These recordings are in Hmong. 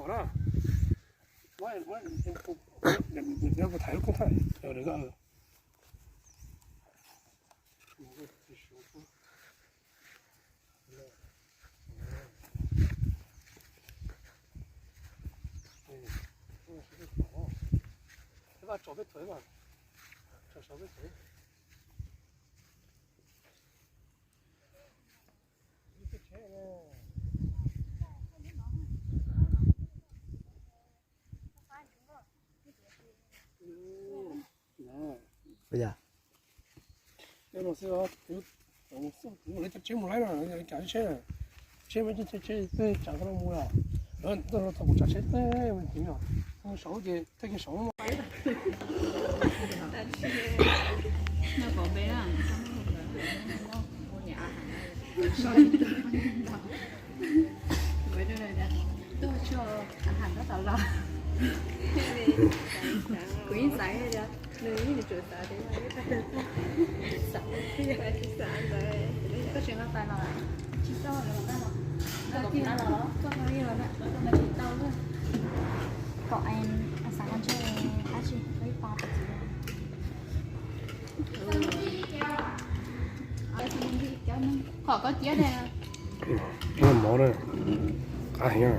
Ua cas? Tsheb mus laib no, tsheb, tsheb, tsheb twb tsav tau mus lawm. Lawv tuaj los thaum kuv tsav tsheb teb mus saud ces tag kis saud. Kuv yeej xav tias nws yeej tsuas xav tias koj tsis nqa tais los tsis tau, koj tsis tau, kom xav ntshe dab tsi ib pa Qhov koj ciab ne. Mov na, qab heev.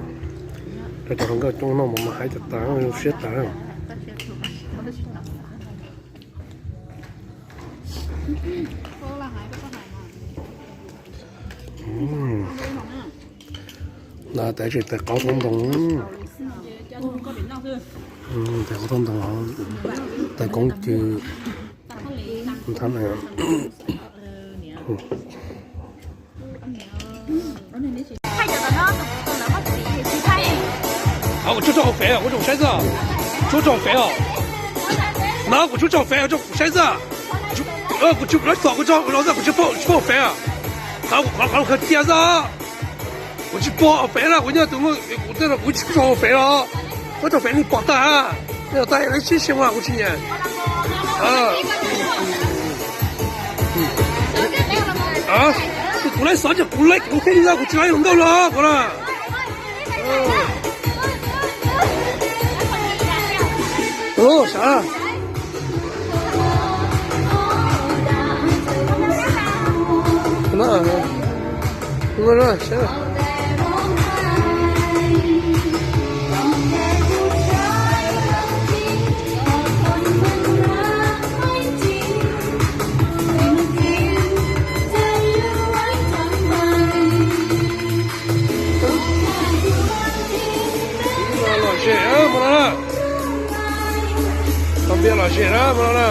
Rau cov hluas nkauj coob noj mov mas haib tas tas, zoo siab tas. Na tais tseem tais qaub tau ntoo, tais qaub tau ntoo, tais koob cw thab na. Kuv tsuj tso hauv fev, kuv tsis saib xwb. Tsuj tso hauv fev os. Na kuv tsuj tso hauv fev, kuv saib xwb. Kuv tsis, lawv xom kuv tso hauv fev os. Qhov, qhov, qhov cia xwb. Kuv tsis pom hauv fev na, kuv nyob tus, kuv tej no kuv tsis tso hauv fev los. Tso hauv fev nej pom tag. Nej pom tag lawv sib sia mas kuv tsis nyiam. Kuv laib xov ces kuv laib kuv thiaj li no, kuv tsis laib hluas nkauj los kuv na. Sav. Lom zem na, mus no na. Tau npias lom zem na, mus no na.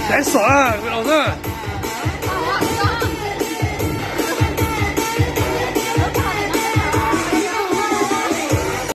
Dai xom na, los na.